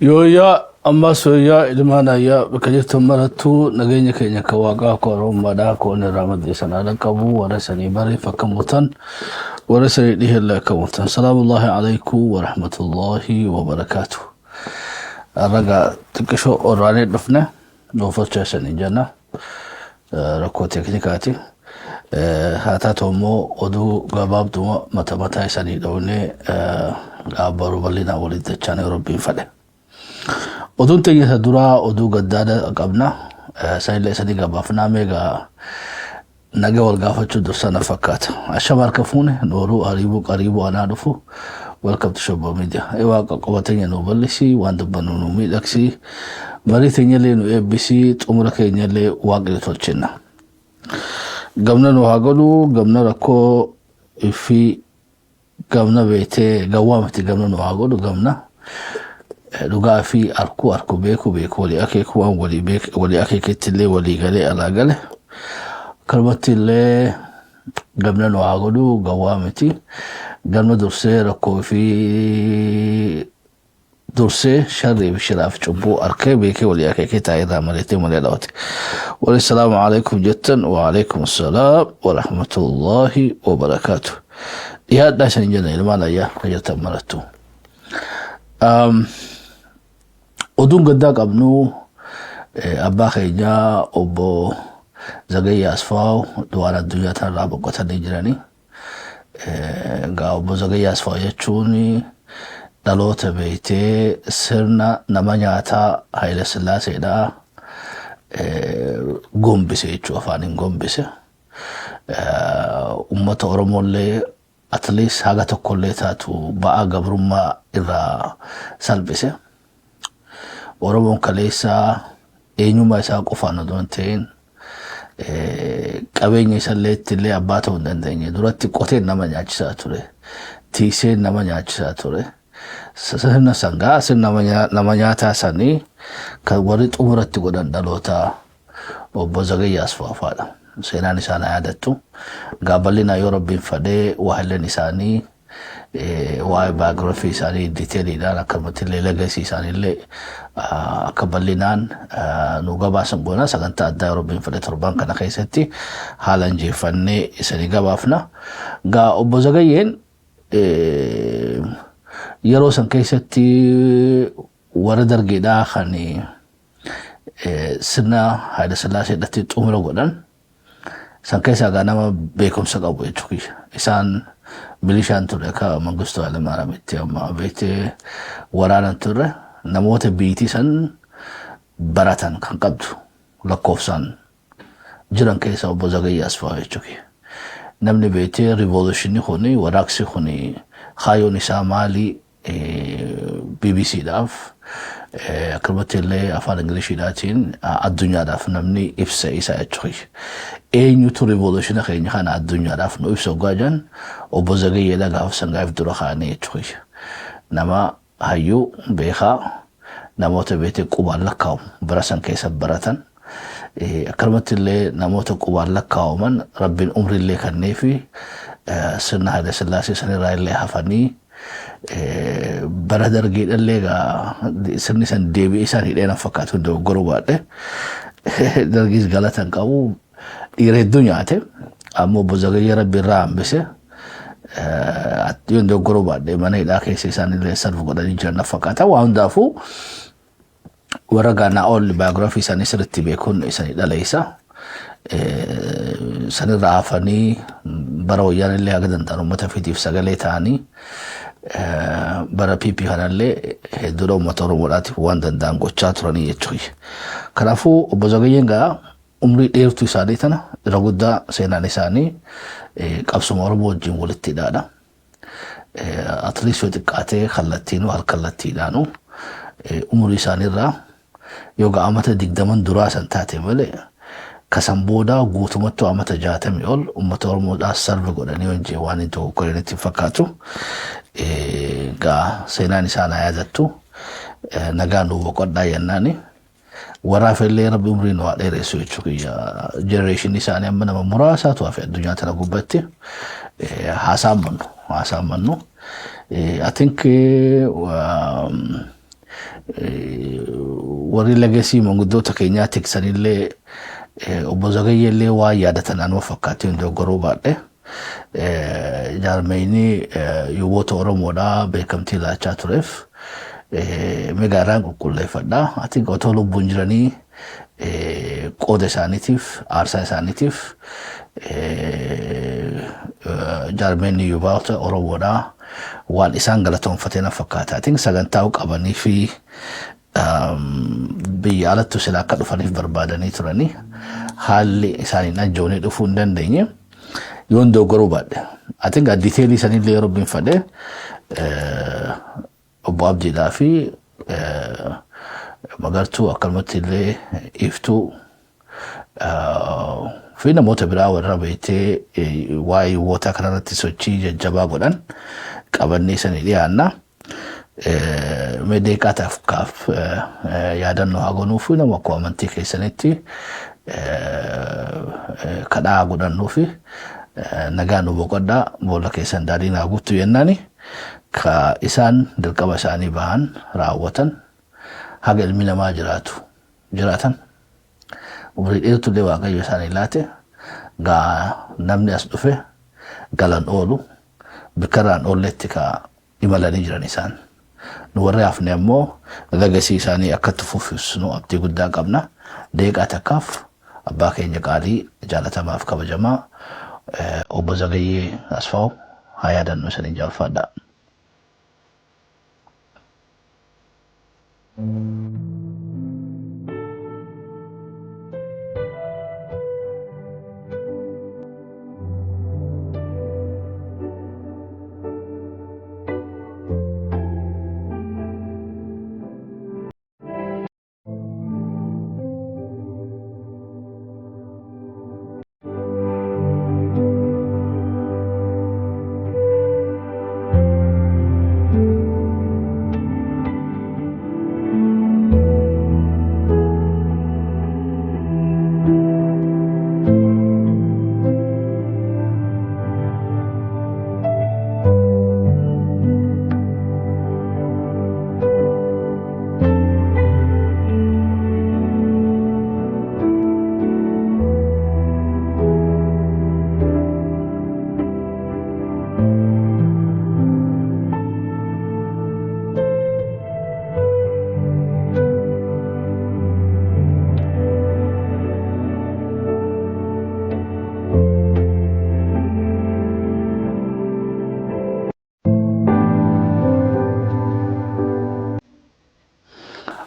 Yooyyaa ammas yooyyaa ilmaan ayyaa bakka jirtan marattuu nageenya keenya kan waaqaa akka oromummaadhaa akka waan irraa maddee sanaa dhaqqabu warra sanii bareef akka murtan warra sanii dhiheellee akka murtan salaamullaahi alaikum warahmatullaahi wabarakaatu. Ragaa xiqqishoo orraanee dhufne nuufachaa sanii jenna rakkoo teeknikaati. Haa taatu immoo oduu gabaabduma mata mataa isanii dhoofnee gaabbaruu bal'inaan walitti dachaan yoo rabbiin fedhe. Oduun teenya isa duraa oduu gaddaa qabna. Sanillee isanii gabaafnaa meegaa naga wal gaafachuu dursa na fakkaata. Ashama harka fuune nooruu ariibuu qariibuu anaa dhufu. Welcome to Shobbo Media. Waaqa qoba teenya nu bal'isi waan dubbannu nu miidhagsi. Marii teenyallee nu eebbisi xumura keenyallee waaqni tolchinna. Gamna nu haa godhu gamna rakkoo fi gamna beetee gawwaa miti gamna nu haa godhu gamna dhugaa fi arkuu arkuu beeku beeku walii akeeku waan walii akeeketti illee walii galee alaa gale akkanumatti illee gamna nu haa godhu gawwaa miti gamna dursee rakkoo fi dursee sharrii fi shiraaf cubbuu arkee beekee walii akeekee taa'ee irraa mari'atee malee dhaawate. Wali salaamu alaikum jettan wa alaikum salaam wa rahmatullahi wa barakaatu. Dhiyaadhaa isin jenna ilmaan ayyaa kan jirtan marattu. Oduun gaddaa qabnu abbaa keenyaa obbo Zagayyaa Asfaaw du'aan addunyaa tanarraa boqotanii jiranii. Egaa obbo Zagayyaa Asfaaw jechuun dhaloota beektee sirna nama nyaataa Haayile Sillaaseedha. Gombise jechuu afaaniin gombise. Uummata Oromollee at least haga tokkollee taatu ba'aa gabrummaa irraa salphise. Oromoon kaleessaa eenyummaa isaa qofaan odoo hin ta'in qabeenya isallee illee abbaa ta'uu hin dandeenye. Duratti qoteen nama nyaachisaa ture. Tiiseen nama nyaachisaa ture. Sirna sangaa sirna nama nyaataa sanii kan warri xumuratti godhan dhaloota obbo Zagayyaa Asfaaw fa'aadha. Seenaan isaan haa yaadattu. Gaabballinaa yoo rabbiin fadhee waahilleen isaanii waa'ee biography isaanii detailiidhaan akkanumatti illee legacy isaaniillee akka bal'inaan nu gabaasan goona sagantaa addaa yoo rabbiin fedhe torban kana keessatti haala injeeffannee isanii gabaafna. Gaa obbo Zagayyeen yeroo san keessatti warra dargeedhaa kan sirna Haayila Sillaaseedhaatti xumura godhan san keessaa gaa nama beekumsa qabu jechuudha. Isaan milishaan ture akka Mangistuu Hayilamaariyaamitti amma beektee waraanan turre namoota biitii san baratan kan qabdu lakkoofsaan jiran keessa obbo Zagayyaa Asfaaw jechuudha. Namni beektee revolutionii kuni waraaqsi kuni kaayyoon isaa maali BBCdhaaf akkanumatti illee afaan Ingiliishiidhaatiin addunyaadhaaf namni ibsa isaa jechuudha. Eenyutu revolutiona keenya kana addunyaadhaaf nu ibsa hoggaa jiran obbo Zagayyeedha gaafa san gaaf dura kaa'anii jechuudha. Nama hayyuu beekaa namoota beetee qubaan lakkaa'u bara san keessa baratan akkanumatti illee namoota qubaan lakkaa'aman rabbiin umriillee kenneefi sirna Haayile Sillaasee sanirraa illee hafanii bara dargeedhallee egaa sirni san deebi'ee isaan hidhee na fakkaatu dogoggoruu baadhe dargiis galata hin qabu dhiira hedduu nyaate ammoo obbo Zagayyee rabbi irraa hambise yoon dogoggoruu baadhe mana hidhaa keessa isaan illee sarfu godhanii jiran na fakkaata waa hundaafuu warra gaanaa ol biography isaanii sirriitti beekuun isanii dhaleessa. Sanirraa hafanii bara wayyaan illee haga danda'an uummata ofiitiif sagalee ta'anii bara PP kanallee hedduudha uummata Oromoodhaatiif waan danda'an gochaa turanii jechuudha. Kanaafuu obbo Zagayyeen gaa umrii dheertuu isaanii tana irra guddaa seenaan isaanii qabsuma Oromoo wajjin walitti hidhaadha. At least yoo xiqqaatee kallattiinuu halkallattiidhaanuu umurii isaaniirraa yoo amata 20 duraa san taate malee kasan boodaa guutumatti amata 60 ol uummata Oromoodhaa serve godhanii hojii waan hin dogoggoranitti fakkaatu. Gaa seenaan isaan haa yaadattu nagaan nu boqodhaa jennaani. Warraaf illee rabbi umrii nu haa dheeressu jechuudha. Generationii isaanii amma nama muraasaatu hafe addunyaa tana gubbatti haasaan mannu haasaan mannu. I think Warri legacy manguddoota keenyaa tiksanillee obbo Zagayyeellee waan yaadatan anuma fakkaatee hin dogoggoruu baadhe. Jaarmeyni yuuboota Oromoodhaa beekamtii laachaa tureef megaarraan qulqulleeffadha. Ati otoo lubbuun jiranii qooda isaaniitiif, aarsaa isaaniitiif jaarmeenni yuuboota Oromoodhaa waan isaan galatoonfatee na fakkaata. Ati sagantaa qabanii fi biyya alattu sila akka dhufaniif barbaadanii turanii haalli isaaniin ajjoonii dhufuu hin dandeenye yoon dogoggoruu baadhe. Ati detail sanillee yeroo rabbiin fedhe obbo Abdiidhaa fi Magartuu, akkanumatti illee Iftuu fi namoota biraa warra beektee waa'ee yuuboota kanarratti sochii jajjabaa godhan qabannee sanii dhiyaanna. Mee deeqaataaf kaaf yaadannoo haa goonuu fi nama akkuma amantii keessanitti kadhaa haa godhannuu fi nagaa nu boqodhaa, boolla keessan daadhiin haa guuttu jennaani, ka isaan dirqama isaanii bahan raawwatan haga ilmi namaa jiraatu jiraatan, umrii dheertullee Waaqayyo isaanii laate. Gaa namni as dhufe galan oolu bikkarraan oolletti ka imalanii jiran isaan. Nu warri hafne ammoo legacy isaanii akka itti fufisnu abdii guddaa qabna. Deeqaa takkaaf abbaa keenya qaalii jaalatamaaf kabajamaa obbo Zagayyee Asfaaw haa yaadannu isanii jaalfadha.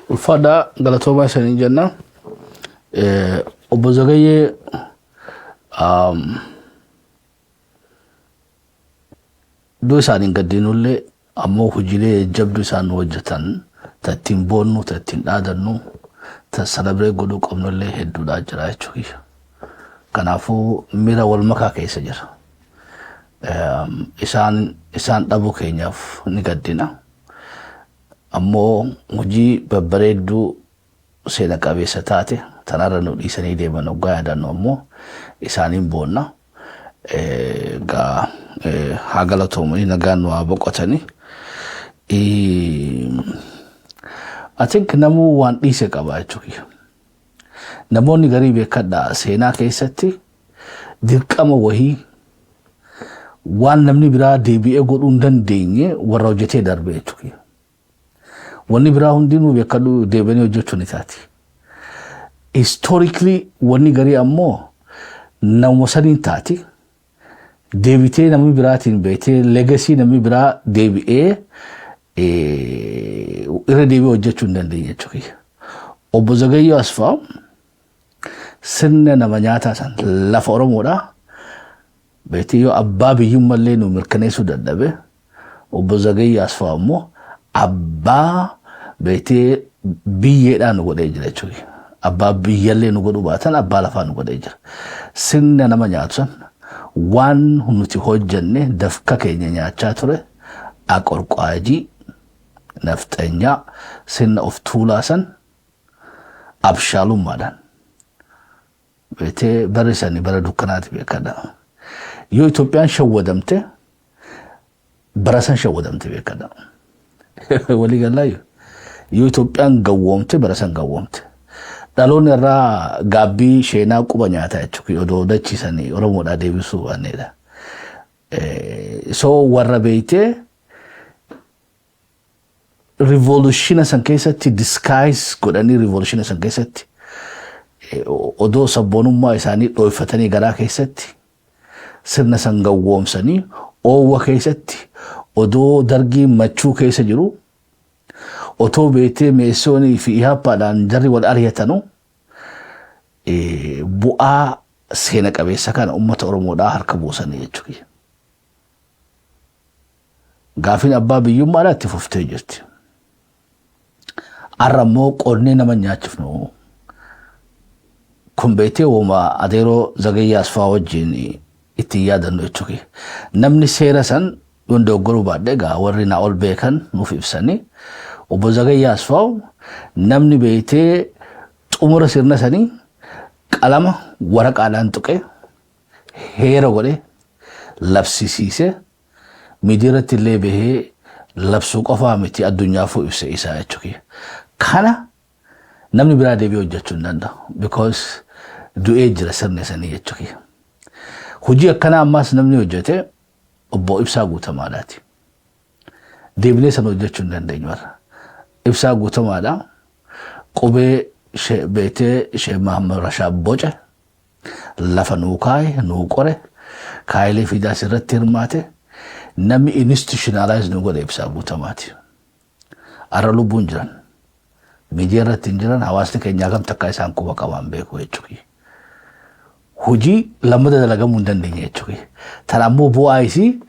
Ulfaadhaa, galatoomaa isanii jenna. Obbo Zagayyee iddoo isaaniin gaddiinullee ammoo hojiilee jajjabduu isaan nu hojjetan, ta ittiin boonnu, ta ittiin dhaadannu, ta celebrate godhuu qabnullee hedduudhaa jira jechuudha. Kanaafuu miira wal makaa keessa jira. Isaan dhabuu keenyaaf ni gaddina. Ammoo hojii babbareedduu seena qabeessa taate tanarra nu dhiisanii deeman hoggaa yaadannu ammoo isaaniin boonna. Egaa haa galatoomanii, nagaan nu haa boqotanii. I think namuu waan dhiise qaba jechuudha. Namoonni garii, beekadhaa, seenaa keessatti dirqama wahii waan namni biraa deebi'ee godhuu hin dandeenye warra hojjetee darbe jechuudha. Wanni biraa hundinuu, beekadhu, deebi'anii hojjechuu ni taati. Historically wanni garii ammoo nama saniin taati. Deebitee namni biraatiin beektee legacy namni biraa deebi'ee irra deebi'ee hojjechuu hin dandeenye jechuudha. Obbo Zagayyoo Asfaaw sirna nama nyaataa san lafa Oromoodhaa beektee yoo abbaa biyyummallee nu mirkaneessuu dadhabe, obbo Zagayyoo Asfaaw immoo abbaa beektee biyyeedhaa nu godhee jira jechuudha. Abbaa biyyallee nu godhuu baatan abbaa lafaa nu godhee jira. Sirna nama nyaatu san, waan nuti hojjenne dafka keenya nyaachaa ture, aqorqwaajii nafxanyaa sirna of tuulaa san abshaalummaadhaan beektee barri sani bara dukkanaati, beekadha. Yoo Itoophiyaan shawwadamte bara san shawwadamte, beekadha. Walii galaayu. Yoo Itoophiyaan gawwoomte, bara san gawwoomte. Dhaloonni irraa gaabbii sheenaa quba nyaataa jechuudha. Odoo dachiisanii Oromoodhaa deebisuu baanneedha. So warra beeytee revolution san keessatti disguise godhanii, revolution san keessatti odoo sabboonummaa isaanii dhooyfatanii garaa keessatti sirna san gawwoomsanii, oowwa keessatti odoo Dargii machuu keessa jiru, otoo beetee meessoonii fi ihaappaadhaan jarri wal ari'atanu, bu'aa seena qabeessa kana uummata Oromoodhaa harka buusanii jechuudha. Gaafiin abbaa biyyummaadhaa itti fuftee jirti. Har'a immoo qonnee nama nyaachifnu kun beetee uuma adeeroo Zagayyaa Asfaa wajjin ittiin yaadannu jechuudha. Namni seera san yoon dogoggoruu baadhe, egaa warri naa ol beekan nuuf ibsanii, obbo Zagayyaa Asfaaw namni beetee xumura sirna sanii qalama waraqaadhaan tuqee heera godhee labsisiisee, miidiyaa irratti illee bahee labsuu qofaa miti, addunyaafuu ibsa isaa jechuudha. Kana namni biraa deebi'ee hojjechuu hin danda'u. Because du'ee jira sirni sanii jechuudha. Hojii akkanaa ammaas namni hojjete obbo Ibsaa Guutamaadhaati. Deebinee sana hojjechuu hin dandeenyu warra. Ibsaa Guutamaadha. Qubee beetee Sheekh Mahammad Rashaad boce lafa nuu kaa'e, nuu qore, kaayilee fidaas irratti hirmaate, namni institutionalize nu godhe Ibsaa Guutamaati. Har'a lubbuun jiran. Miidiyaa irratti hin jiran, hawaasni keenya hagam takka isaan quba qaban beeku jechuudha. Hojii lammata dalagamuu hin dandeenye jechuudha. Tana ammoo bu'aa isii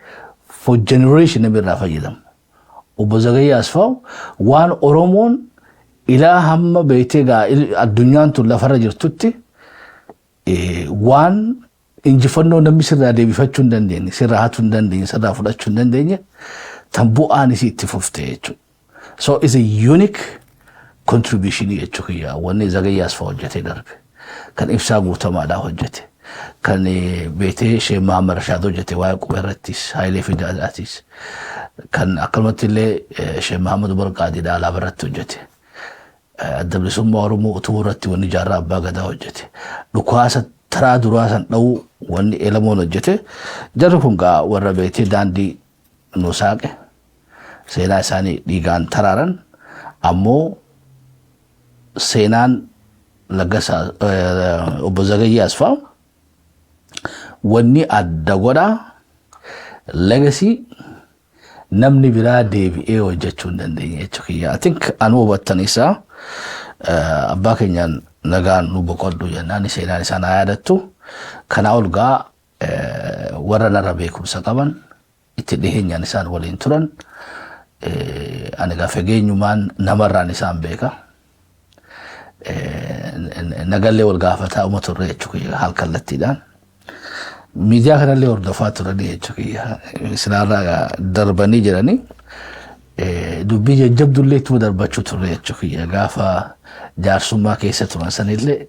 for generation namni irraa fayyadamu. Obbo Zagayyaa Asfaaw waan Oromoon ilaa hamma beektee gaa addunyaan tun lafarra jirtutti waan injifannoo namni sirraa deebifachuu hin dandeenye, sirraa hatuu hin dandeenye, sirraa fudhachuu hin dandeenye, tan bu'aan isii itti fufte jechuudha. So it's a unique contribution jechuudha wanni Zagayyaa Asfaaw hojjetee darbe. Kan Ibsaa Guutamaadhaa hojjete. Kan beetee Sheekh Mahammad Rashaad hojjete waa'ee qubee irrattis, Hayilee Fidaadhaatis. Kan akkanumatti illee Sheekh Mahammad Barqaadiidhaa alaabaa irratti hojjete. Adda Bilisummaa Oromoo utubuu irratti wanni Jaarraa Abbaa Gadaa hojjete. Dhukaasa taraa duraa san dha'uu wanni Elamoon hojjete. Jarri kun gaa warra beetee daandii nu saaqe. Seenaa isaanii dhiigaan taraaran, ammoo seenaan Laggasaa, obbo Zagayyee Asfaaw wanni adda godhaa legacy namni biraa deebi'ee hojjechuu hin dandeenye jechuudha. I think anu hubattan isaa abbaa keenyaan nagaan nu boqodhu jennaan, seenaan isaan haa yaadattu. Kanaa ol gaa warra narra beekumsa qaban, itti dhiheenyaan isaan waliin turan, ani gaa fageenyumaan namarraan isaan beeka. Nagallee wal gaafataa uma turre jechuudha haal kallattiidhaan. Miidiyaa kanallee hordofaa turanii jechuudha. Isinaarraa darbanii jiranii. Dubbii jajjabdullee ittuma darbachuu turre jechuudha. Gaafa jaarsummaa keessa turan sanillee,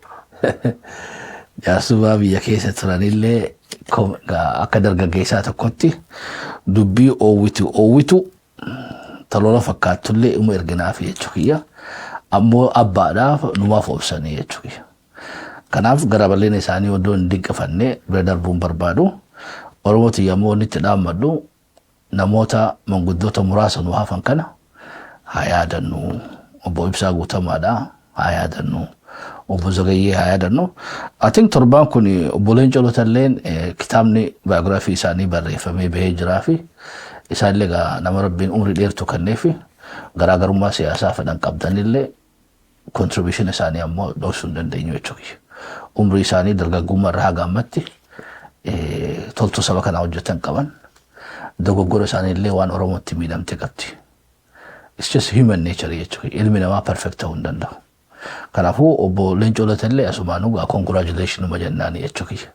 jaarsummaa biyya keessa turanillee, akka dargaggeessaa tokkotti dubbii oowwitu oowwitu talola fakkaattullee uma erginaaf jechuudha. Ammoo abbaadhaaf numaaf obsanii jechuudha. Kanaaf gara bal'ina isaanii oddoo hin dinqifannee bira darbuun barbaadu. Oromoo tiyya immoo wanni itti dhaammadhu, namoota manguddoota muraasa nu hafan kana haa yaadannu. Obbo Ibsaa Guutamaadha haa yaadannu. Obbo Zagayyee haa yaadannu. I think torbaan kun obbo Leencoo Latalleen kitaabni biography isaanii barreeffamee bahee jiraa fi isaallee egaa nama Rabbiin umrii dheertu kenneefi, garaagarummaa siyaasaa fedhan qabdanillee contribution isaanii ammoo dhoksuu hin dandeenyu jechuudha. Umrii isaanii dargaggummaa irraa haga ammatti toltuu saba kanaa hojjetan qaban. Dogoggora isaanii illee waan Oromootti miidhamte qabdi. It's just human nature jechuudha. Ilmi namaa perfect ta'uu hin danda'u. Kanaafuu obbo Leencoo Latallee asumaanuu gaa congratulation numa jennaani jechuudha.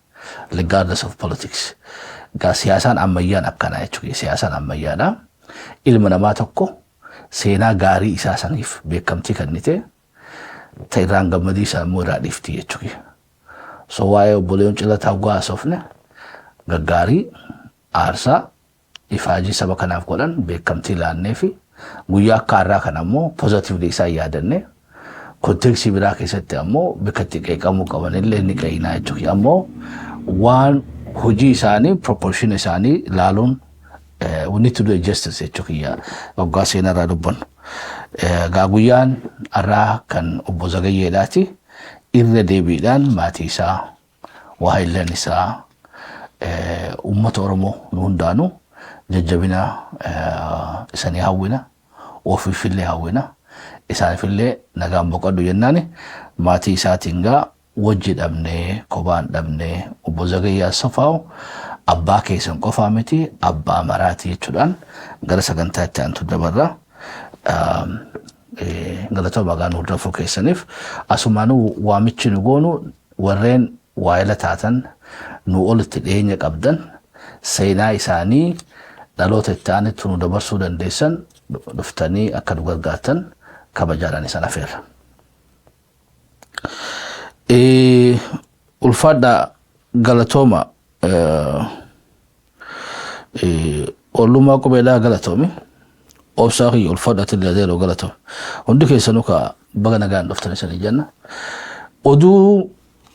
Regardless of politics. Gaa siyaasaan ammayyaan akkanaa jechuudha. Siyaasaan ammayyaadha. Ilma namaa tokko seenaa gaarii isaa saniif beekamtii kennite, ta irraan gammadii isaa immoo irraa dhiifti jechuudha. So waa'ee obbo Leencoo Lataa haasofne, gaggaarii aarsaa ifaajii saba kanaaf godhan beekamtii laannee fi Guyyaa akka har'aa kana ammoo positively isaan yaadanne, context biraa keessatti ammoo bakka itti qeeqamuu qaban illee ni qeeqnaa jechuudha. Ammoo waan hojii isaanii, proportion isaanii ilaaluun, we need to do a justice jechuudha, waggaa seenarraa dubbannu. Gaa guyyaan har'aa kan obbo Zagayyeedhaati. Irra deebiidhaan maatii isaa, waahillan isaa, uummata Oromoo nu hundaanuu jajjabina isanii hawwina, ofiifillee hawwina, isaanifillee nagaan boqodhu jennaani. Maatii isaatiin gaa wajji dhabnee, kophaan dhabnee, obbo Zagayyaa Asaffaaw abbaa keessan qofaa miti, abbaa maraati jechuudhaan gara sagantaa itti aantu dabarra. Galatooma gaa nu hordofuu keessaniif. Asumaanuu waamichi nu goonu, warreen waayila taatan, nu olitti dhiyeenya qabdan, seenaa isaanii dhaloota itti aanutti nu dabarsuu dandeessan, dhuftanii akka nu gargaartan kabajaadhaan isaan afeerra. Ulfaadhaa, galatooma. Ollummaa qubeelaa galatoomi. Obsaa kiyya ulfaadhaa illee galatoome. Hundi keessanuu ka baga nagaan dhuftan isanii jenna. Oduu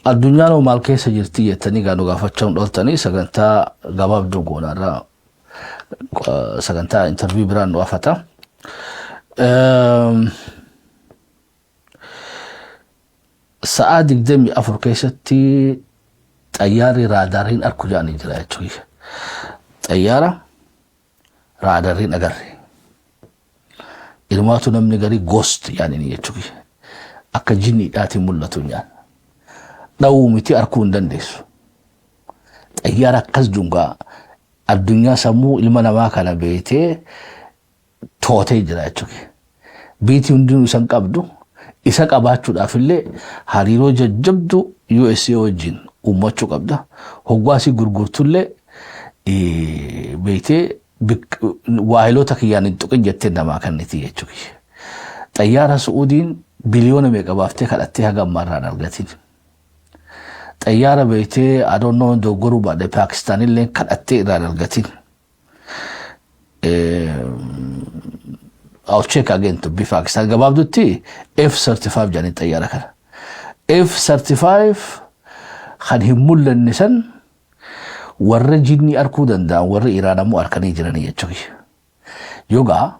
addunyaan hoo maal keessa jirti jettanii gaa nu gaafachaa dhooltanii, sagantaa gabaabduu goonaarraa sagantaa interview biraan nu afata. Sa'aa 24 keessatti xayyaarri raadaariin arku jedhanii jira jechuudha. Xayyaara raadaariin agarre. Ilmaatu namni garii ghost yaanii jechuudha. Akka jinniidhaatiin mul'atu nyaan. Dhawuu miti, arkuu hin dandeessu. Xayyaara akkas jungaa addunyaa sammuu ilma namaa kana beetee tootee jira jechuudha. Biitii hundinuu isan qabdu, isa qabaachuudhaaf illee hariiroo jajjabdu USA wajjin uummachuu qabda. Hoggaasii gurgurtullee beetee waahiloota kiyyaan hin tuqin jettee namaa kenniti jechuudha. Xayyaara Su'uudiin biliyoona meeqa baaftee kadhattee haga ammaarraa hin argatin. Xayyaara beektee adoonnoo doggoruu baadhe Paakistaanillee kadhattee irraa hin argatin. I'll check again to be Pakistan. Gabaabdutti F-35 jedhanii xayyaara kana. F-35 kan hin mul'anne san warra jinni arkuu danda'an, warra Iraan ammoo arkanii jiranii jechuudha. Yogaa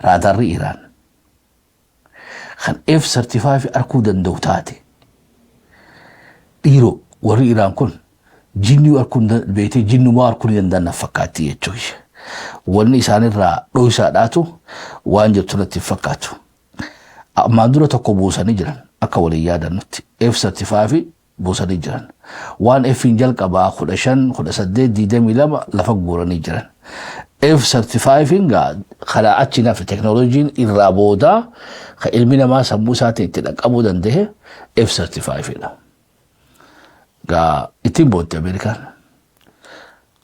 raadarri Iraan kan F-35 arkuu danda'u taate, dhiiroo, warri Iraan kun jinnii arkuu beektee jinnumaa arkuu ni danda'an fakkaatti jechuudha. Wanni isaanirraa dho'isaadhaatu waan jirtu natti hin fakkaatu. Ammaan dura tokko buusanii jiran, akka waliin yaadannutti F-35 buusanii jiran. Waan F'n jalqabaa 15, 18, 22 lafa guuranii jiran. F-35 gaa kanaa achi nafe teknooloojiin irraa boodaa kan ilmi namaa sammuu isaatiin itti dhaqqabuu danda'e F-35 dha. Gaa ittiin boonte Ameerikaan.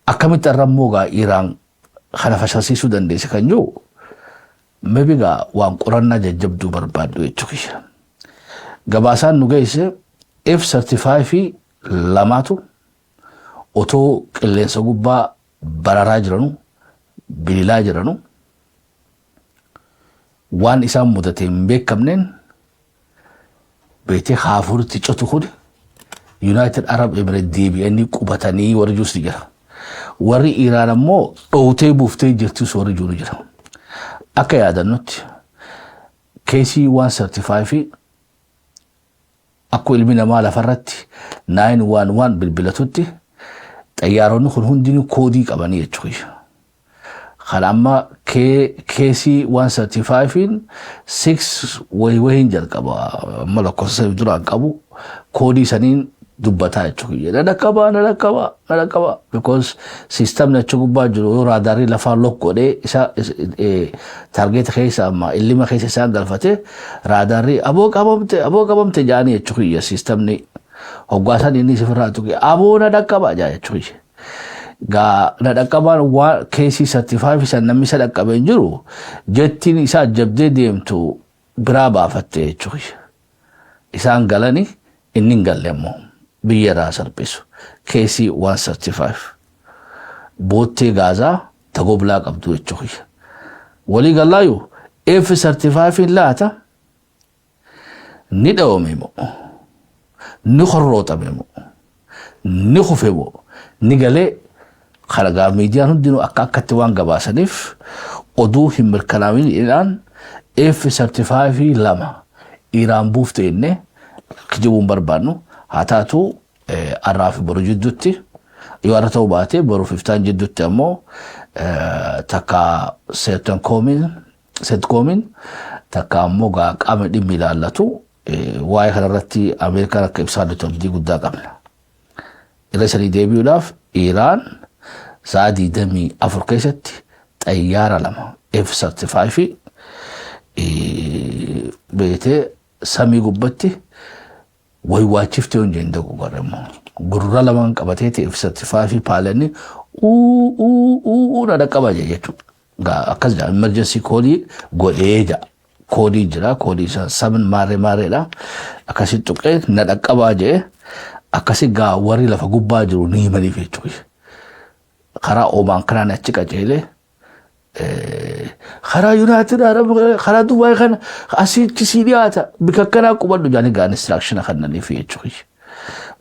Akkamitti har'a immoo gaa Iraan kana fashilsiisuu dandeesse kan jiru, maybe gaa waan qorannaa jajjabduu barbaaddu jechuudha. Gabaasaan nu geesse, F-35 lamaatu otoo qilleensa gubbaa bararaa jiranu, bililaa jiranu, waan isaan mudate hin beekamneen beetee haafuritti citu kun United Arab Emirates deebi'anii qubatanii warri jirus ni jira. Warri Iraan ammoo dhoowtee buuftee jirtus warri jiru jira. Akka yaadannutti KC 135 akkuma ilmi namaa lafarratti 911 bilbilatutti xayyaaronni kun hundinuu koodii qabanii jechuudha. Kan amma KC 135 6 wayi wayiin jalqaba, amma lakkoofsa duraan qabu koodii saniin dubbataa jechuudha. Na dhaqqabaa, na dhaqqabaa, na dhaqqabaa. Because systemni achi gubbaa jiru yoo raadarii lafaa lock godhee isa target keessa amma illima keessa isaan galfate, raadaarri aboo qabamte, aboo qabamte jedhanii jechuudha. Systemni hoggaasan inni sifirraa tuqe aboo na dhaqqabaa jedha jechuudha. Gaa na dhaqqabaan waan KC 35 san namni isa dhaqqabee hin jiru, jettiin isaa jabdee deemtu biraa baafatte jechuudha. Isaan galani, inni hin galle immoo biyya irraa salphisu. KC 135 boottee gaazaa tagoblaa qabdu jechuudha. Walii gallaayu F-35 laata ni dhawame moo, ni horrooxame moo, ni kufe moo, ni galee kana gaa miidiyaan hundinuu akka akkatti waan gabaasaniif oduu hin mirkanaa'iniidhaan F-35 lama Iraan buufte jennee kijibuun barbaannu. Haa taatu, har'aa fi boru jidduutti, yoo har'a ta'uu baate boru fiftaan jidduutti ammoo, takka CENTCOMiin takka ammoo gaa qaama dhimmi ilaallatu waa'ee kanarratti Ameerikaan akka ibsaa nuti abdii guddaa qabna. Irra sanii deebi'uudhaaf, Iraan sa'a 24 keessatti xayyaara lama F-35 beetee samii gubbatti waywaachiftee hin jenne dogoggorre immoo gurra lamaan qabateeti F-35 pilotni uu uu uu na dhaqqaba jechuudha. Gaa akkas jaa, emergency callii godhee jaa. Koodii jira, koodii isaa seven maarree maarreedha. Akkasi tuqee na dhaqqabaa jee, akkasi gaa warri lafa gubbaa jiru ni himaniif jechuudha. Karaa Oomaan kanaan achi qaceelee karaa United Arab, karaa Dubaay kana asitti sii dhiyaata, bika akkanaa qubadhu jaanii gaa instruction kannaniif jechuudha.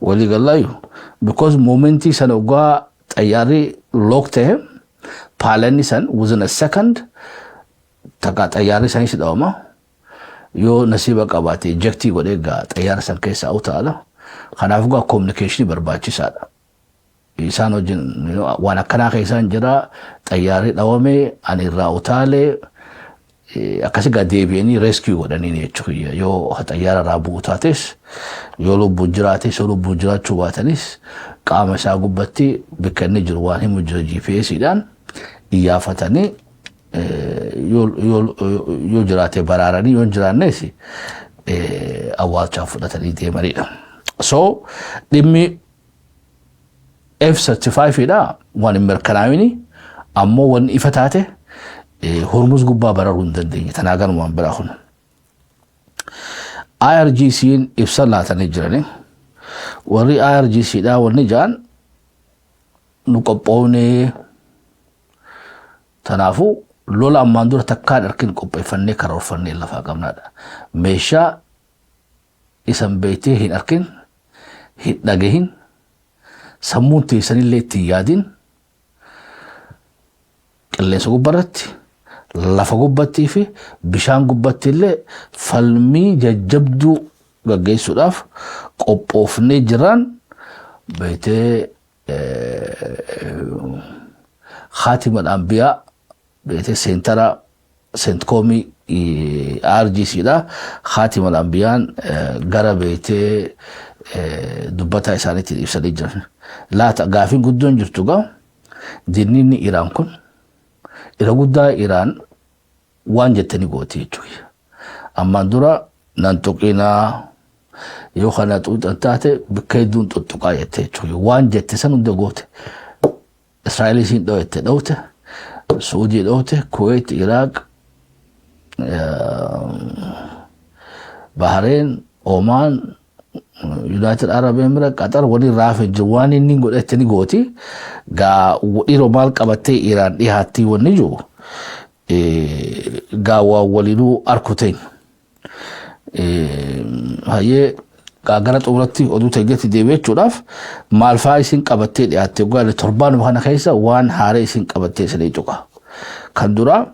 Walii gallaayu because momentii sana ogaa xayyaarri lock ta'e, pilotni san within a second takka xayyaarri sanis dhawama, yoo nasiiba qabaate ejectii godhee gaa xayyaara san keessaa utaala. Kanaaf gaa communication barbaachisaadha. Isaan wajjin waan akkanaa keessaan jira, xayyaarri dhawame, ani irraa utaalee, akkasi gaa deebi'anii rescue godhanii jechuudha. Yoo xayyaara irraa bu'u taates, yoo lubbuun jiraates, yoo lubbuun jiraachuu baatanis, qaama isaa gubbatti bakka inni jiru waan himu jira, GPSdhaan iyyaafatanii yoo jiraate baraaranii, yoo hin jiraannes awwaalchaaf fudhatanii deemanidha. So dhimmi F-35 dha waan hin mirkanaa'ini, ammoo wanni ifa taate Hormuz gubbaa bararuu hin dandeenye. Tanaa ganumaan biraa kun. IRGC'n ibsa laatanii jirani. Warri IRGC dha wanni jaan, nu qophoofnee, tanaafuu lola ammaan dura takkaan harkin qopheeffannee karoorfannee lafaa qabnaadha. Meeshaa isan beektee hin arkin, hin dhagahin, sammuun teessanillee ittiin yaadin, qilleensa gubbarratti, lafa gubbattii fi bishaan gubbatti illee falmii jajjabduu gaggeessuudhaaf qophoofnee jiran beektee Khaatimul Anbiyaa beektee centera CENTCOMii IRGC dha. Khaatimul Anbiyaan gara beektee dubbataa isaaniitiin ibsanii jiran. Laata gaafiin guddoon jirtu gaa, dinniinni Iraan kun irra guddaa Iraan waan jettanii gooti jechuudha. Ammaan dura nan tuqinaa, yoo kana xuuxan taate bakka hedduun xuxuqaa jette jechuudha. Waan jette san hunda goote. Israa'el isiin dhooyette dhoote. Suudii dhoote, Kuwait, Iraaq, Bahrain, Oman, United Arab Emirates, Qatar waliin raafee jiru, waan inni godhette ni gooti. Gaa dhiiroo maal qabattee Iraan dhiyaatti wanni jiru gaa waan waliinuu arku ta'in. Hayyee, gara xumuratti oduu ta'etti deebi'achuudhaaf, maal fa'aa isin qabattee dhiyaatte gaale torbaanuma kana keessa waan haaraa isin qabattee isinii tuqa. Kan duraa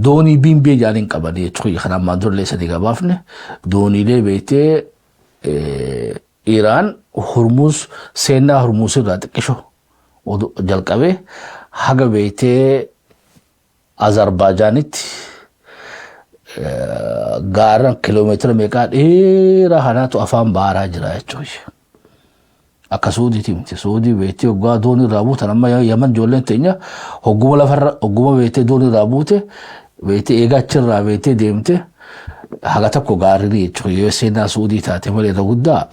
doonii biimbee jaaniin qabanii jechuudha. Kan ammaan durallee sanii gabaafne dooniilee beektee Iraan Hormuuz seenaa Hormuuz irraa xiqqisho jalqabee haga beektee Azarbaajaanitti gaara kiloomeetira meeqaa dheeraa kanaatu afaan baaraa jira jechuudha. Akka Suudiiti miti. Suudii beektee hoggaa doonii irraa buutan, amma Yaman ijoolleen teenya hogguma lafarra hogguma beektee doonii irraa buute, beektee eegaa achirraa beektee deemte haga tokko gaarri jechuudha. Yoo seenaa Suudii taate malee irra guddaa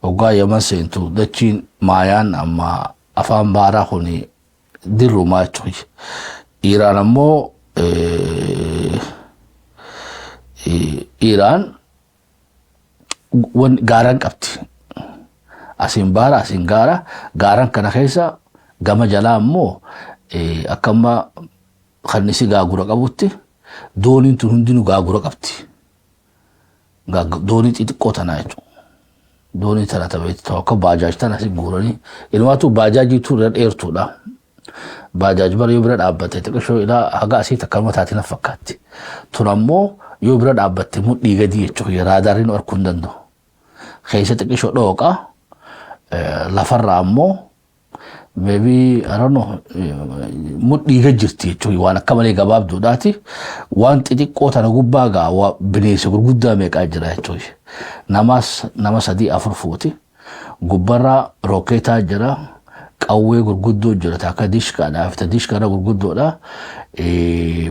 hoggaa Yaman seentu dachiin maayaan amma afaan baaraa kun dirrumaa jechuudha. Iraan ammoo Iraan gaaran qabdi. Asiin baara, asiin gaara, gaaran kana keessa gama jalaa ammoo Akka amma kannisi gaagura qabutti dooniin tun hundinuu gaagura qabdi. Doonii xixiqqoo tanaa jechuudha. Doonii tana tabeetti ta'u akka baajaaj tana si guuranii ilmaatu baajaajiitu irra dheertuudha. Baajaaj bara yoo bira dhaabbate xiqqishoo ilaa haga asii takka taate na fakkaatti. Tun ammoo yoo bira dhaabbatte mudhii gadi jechuudha, raadaariin arguu hin danda'u. Keessa xiqqishoo dhooqa, lafarraa ammoo maybe, I don't know, mudhii gad jirti jechuudha, waan akka malee gabaabduudhaati. Waan xixiqqoo tana gubbaa gaa bineensa gurguddaa meeqaa jira jechuudha. Namaas nama sadii afur fuuti. Gubbarraa rookeetaa jira. Qawwee gurguddoo jira, akka dishkaadhaa fi dishkaadha gurguddoodha.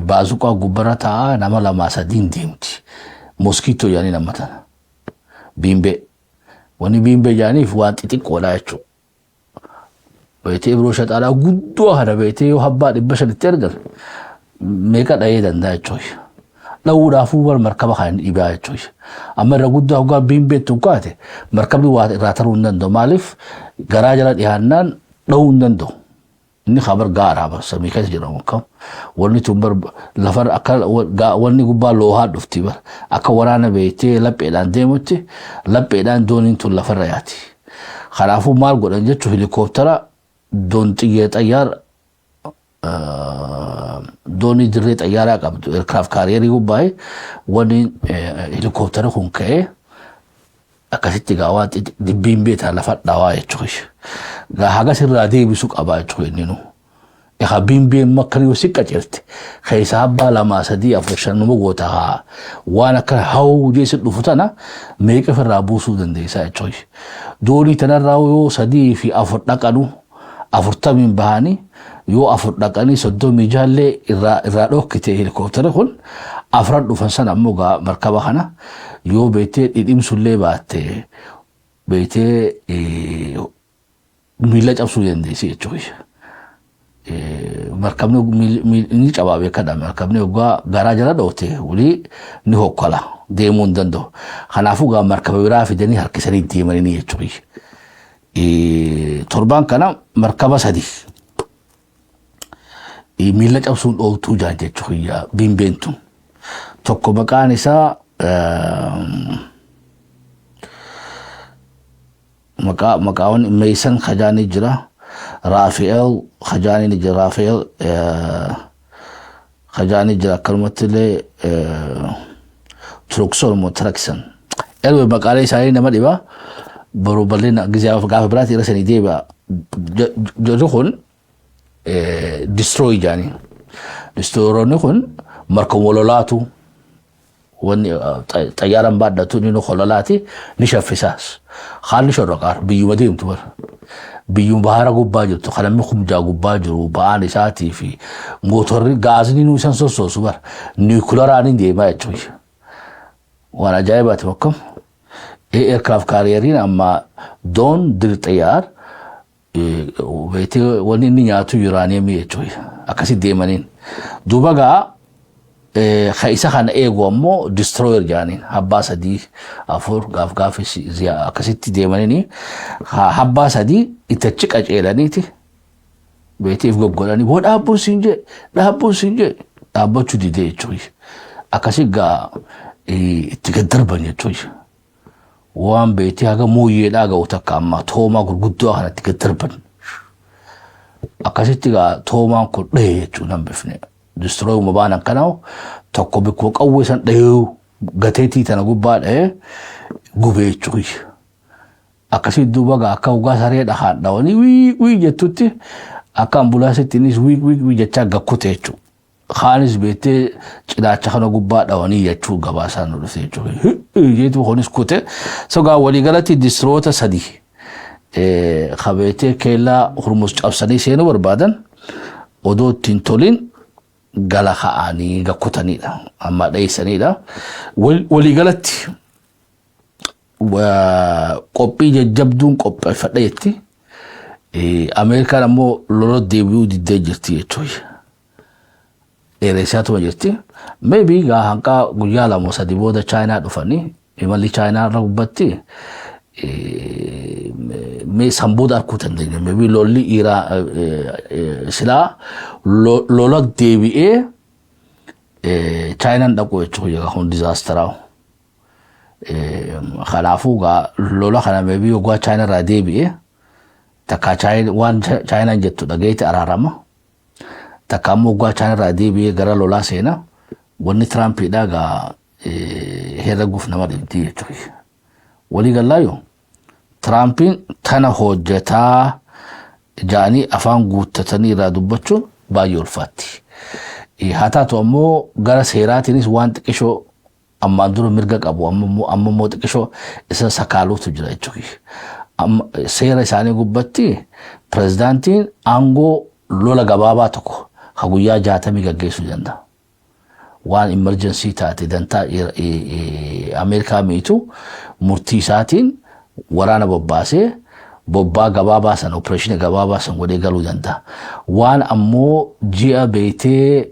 Baazuqaa gubbarra taa'aa nama lamaa sadiin deemti. Mosquito jedhanii nama tana. Biimbee. Wanni biimbee jedhaniif waan xixiqqoodha jechuudha. Beetee biroo shaxaalaa guddoo kana beetee yoo habbaa 500tti ergan meeqa dhahee danda'a jechuudha. Dha'uudhaafuu bar markaba kana ni dhibaa jechuudha. Amma irra guddaa hoggaa biimbeen tun kaate markabni waa irraa taruu hin danda'u. Maaliif? Garaa jala dhiyaannaan dha'uu hin danda'u. Inni kabar gaaraa bar samii keessa jedhamu akkam. Wanni tun bar lafa akka wanni gubbaa loohaa dhufti bar, akka waraana beektee lapheedhaan deemutti lapheedhaan dooniin tun lafarra yaati. Kanaafuu maal godhan jechuun, helikooптara doon xiyyee xayyaara doonii dirree xayyaaraa qabdu, aircraft carrierii gubbaa wanni helikooптara kun ka'ee akkasitti gaa waan dibbiin beetaa lafa dhawaa jechuudha. Gaa hagas irraa deebisu qabaa jechuudha inni nu. Egaa biimbeen makkan yoo si qaceelte keessa abbaa lamaa sadii afur shan numa goota, haa waan akka hawuu jeessa dhufu tana meeqa ofirraa buusuu dandeessaa jechuudha. Doonii tanarraa yoo sadii fi afur dhaqanu 40n bahanii, yoo afur dhaqanii 36llee irraa dhokkite helikooптara kun, afran dhufan sana ammoo gaa markaba kana yoo beektee dhidhimsullee baatte beektee miila cabsuu dandeessi jechuudha. Markabni ni cabaa beekadha. Markabni waggaa garaa jala dhoote walii ni hokkola, deemuu hin danda'u. Kanaafuu gaa markaba biraa fidanii harkisanii deemanii jechuudha. Torbaan kana markaba sadi miila cabsuun dhooftuu jaan jechuudha biimbeen tun. Tokko maqaan isaa maqaawwan Meesan Kajaanii jira. Raafi'eel Kajaanii ni jira. Raafi'eel Kajaanii jira. Akkanumatti illee Turukson moo Turaksan. Anyway, maqaalee isaanii nama dhiba. Boruu bal'ina gaafa biraatti irra sanii deebi'a. Jarri kun destroy jaanii. Destroyeroonni kun markaba lolaatu, wanni xayyaaraan baadhatu inni hololaati, ni shaffisaas. Haalli shorroqaar biyyuma deemtu bara. Biyyuma bahara gubbaa jirtu kan namni kumjaa gubbaa jiru ba'aan isaatii fi mootorri gaazni nu isan sossoosu bara. Niikularaan hin deemaa jechuudha. Waan ajaa'ibaati bakkam. Aircraft carrieriin amma doon dir xayyaar beetee wanni inni nyaatu yuraaniyeemii jechuudha. Akkasi deemaniin. Duuba gaa ka isa kana eegu ammoo destroyer jedhaniin, abbaa sadii afur gaaf gaaf akkasitti deemaniini abbaa sadii itti achi qaceelaniiti beetiif goggodhanii boo dhaabbuun siin jee, dhaabbuun siin jee, dhaabbachuu didee jechuudha. Akkasi gaa itti gad darban jechuudha. Waan beetii haga mooyyeedhaa ga'u takka amma toomaa gurguddoo kanatti gad darban. Akkasitti gaa toomaan kun dhahee jechuudha nan bifne. Destroyuma baan akkanaa tokko bikkuma qawwee san dhahee gateetii tana gubbaa dhahee gubee jechuudha. Akkasii duuba gaa akka ugaa saree dhahaan dhawanii wii wii jettutti akka ambulaansitti innis wii wii wii jechaa gakkute jechuudha. Kaanis beektee cinaacha kana gubbaa dhawanii jechuu gabaasaan nu dhufe jechuudha. Jeetu kunis kute. So gaa waliigalatti destroyeroota sadi kabeetee keellaa Hurmus cabsanii seenuu barbaadan odoo ittiin tolin gala ka'anii gakkutanidha. Amma dheessanidha. Waliigalatti qophii jajjabduun qopheeffadha jetti. Ameerikaan ammoo lola deebi'uu diddee jirti jechuudha. Dheeressaatuma jirti. Maybe gaa hanqaa guyyaa 2 3 booda Chaayinaa dhufanii imalli Chaayinaa irra gubbatti Mee san booda arguu dandeenya. Maybe lolli silaa lola deebi'ee Chaayinaan dhaqu jechuudha, kun disaster. Kanaafuu gaa lola kana maybe waggaa Chaayinaa irraa deebi'ee takka waan Chaayinaan jettu dhageetti araarama. Takka ammoo waggaa Chaayinaa irraa deebi'ee gara lolaa seena. Wanni Tiraampiidhaa gaa herreguuf nama dhibdii jechuudha. Walii gallaayyoo Tiraampiin tana hojjetaa ja'anii afaan guuttatanii irraa dubbachuun baay'ee ulfaatti. Haa taatu ammoo gara seeraatiinis waan xiqqishoo ammaan dura mirga qabu amma immoo xiqqishoo isa sakaaluutu jira jechuudha. Seera isaanii gubbatti pirezidaantiin aangoo lola gabaabaa tokko ka guyyaa 60 gaggeessuu danda'a. Waan emergency taate, dantaa Ameerikaa miitu, murtii isaatiin waraana bobbaasee bobbaa gabaabaa san, operation gabaabaa san godhee galuu danda'a. Waan ammoo ji'a beeytee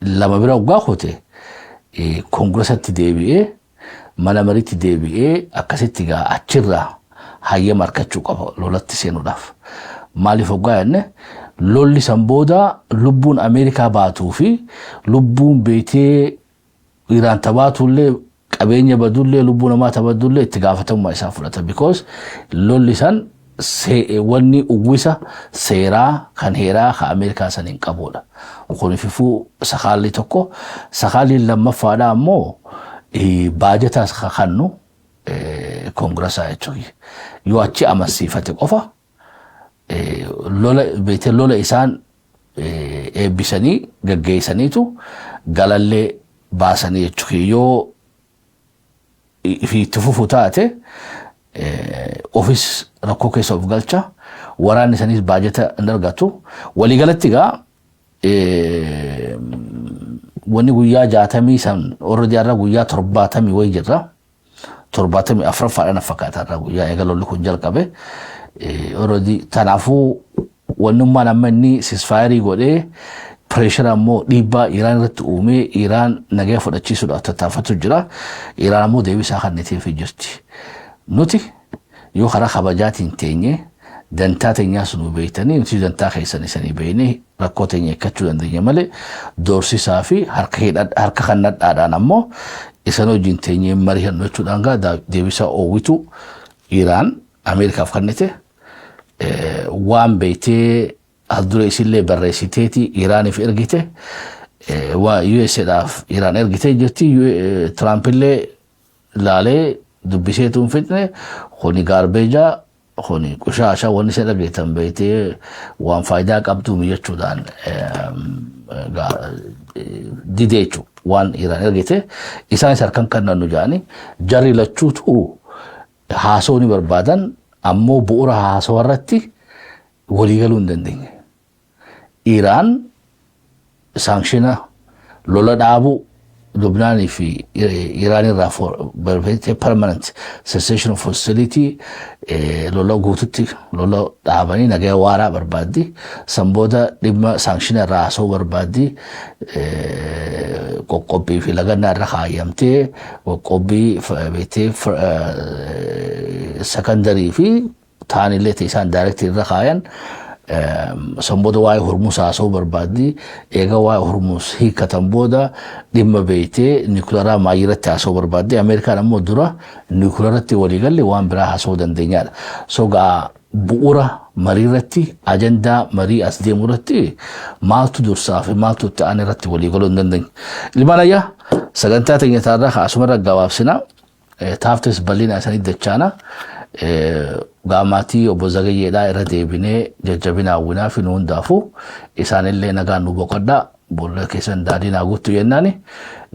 2 bira waggaa kute koongirasatti deebi'ee, mana mariitti deebi'ee, akkasitti gaa achirraa hayyama argachuu qaba lolatti seenuudhaaf. Maaliif hoggaa jenne, lolli san booda lubbuun Ameerikaa baatuu fi lubbuun beetee Iraan tabaatullee, qabeenya badullee, lubbuu namaa tabaddullee itti gaafatamummaa isaa fudhata. Because lolli san wanni uwwisa seeraa kan heeraa kan Ameerikaa san hin qabudha. Kunififuu sakaalli tokko. Sakaalli lammaffaadha ammoo baajataas kannu koongirasaa jechuudha. Yoo achi amansiifate qofa lola beetee lola isaan eebbisanii gaggeessaniitu galallee baasanii jechuudha. Yoo itti fufu taate ofis rakkoo keessa of galcha, waraanni isaaniis baajata hin argatu. Waliigalatti egaa wanni guyyaa 60 san already irra guyyaa 70 wayi jirra. 74ffaadhaan fakkaata irraa guyyaa eega lolli kun jalqabe. Already kanaafuu wannummaan amma inni ceasefire godhee, pressure ammoo dhiibbaa Iraan irratti uumee Iraan nagaya fudhachiisuudhaaf tattaafatu jira. Iraan ammoo deebisaa kanniteefii jirti. Nuti yoo karaa kabajaatiin teenye dantaa teenyaas nu beektanii, nuti dantaa keessan isanii beeknee rakkoo teenya hiikkachuu dandeenya malee, doorsisaa fi harka kannadhaadhaan ammoo isan wajjin teenyee mari'annu jechuudhaan gaa deebisaa oowwitu Iraan Ameerikaaf kennite. Waan beektee as dura isillee barreessiteeti Iraaniif ergite, waa USAdhaaf Iraan ergitee jirti. Tirampillee laalee dubbiseetu hin fixne, kuni garbage, kuni qushaasha, wanni isin dhageettan beektee waan faayidaa qabdu jechuudhaan didee jechuudha waan Iraan ergite. Isaanis harkan kannannu jedhani. Jarri lachuutu haasoo ni barbaadan, ammoo bu'uura haasawaa irratti waliigaluu hin dandeenye. Iraan sanction, lola dhaabuu Lubnaanii fi Iraan irraa, permanent cessation of hostility, lola guututti lola dhaabanii nagaya waaraa barbaaddi. San booda dhimma sanction irraa haasa'uu barbaaddi. Qoqqobbii fi lagannaa irra kaayyamtee, qoqqobbii beektee secondary fi taanillee isaan direct irra kaayan. San booda waa'ee Hormuus haasa'uu barbaaddi. Eega waa'ee Hormuus hiikkatan booda dhimma beektee niikuleeraa maayii irratti haasa'uu barbaaddi. Ameerikaan ammoo dura niikuleeratti waliigalle waan biraa haasa'uu dandeenyaadha. So gaa bu'uura marii irratti, ajandaa marii as deemu irratti, maaltu dursaa fi maaltu itti aan irratti waliigaluu hin dandeenye. Ilmaan ayyaa, sagantaa teenya taarraa asumarra gabaabsina. Taaftes bal'ina isanii dachaana. Gaamaatii obbo Zagayyeedhaa irra deebinee jajjabina hawwinaa fi nu hundaafuu isaanillee nagaan nu boqodhaa, boolla keessan daadii naa guuttu jennaani.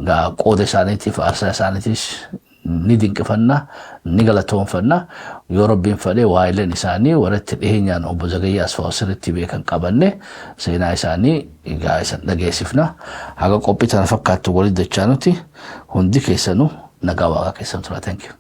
Gaa qooda isaaniitiif, aarsaa isaaniitiis ni dinqifanna, ni galatoonfanna. Yoo rabbiin fedhee waa'illeen isaanii warratti dhiheenyaan obbo Zagayyee Asfaaw sirriitti beekan qabanne seenaa isaanii egaa isan dhageessifna. Haga qophii tana fakkaattu walitti dachaa nuti hundi keessanuu nagaa waaqaa keessan tura. Thank you.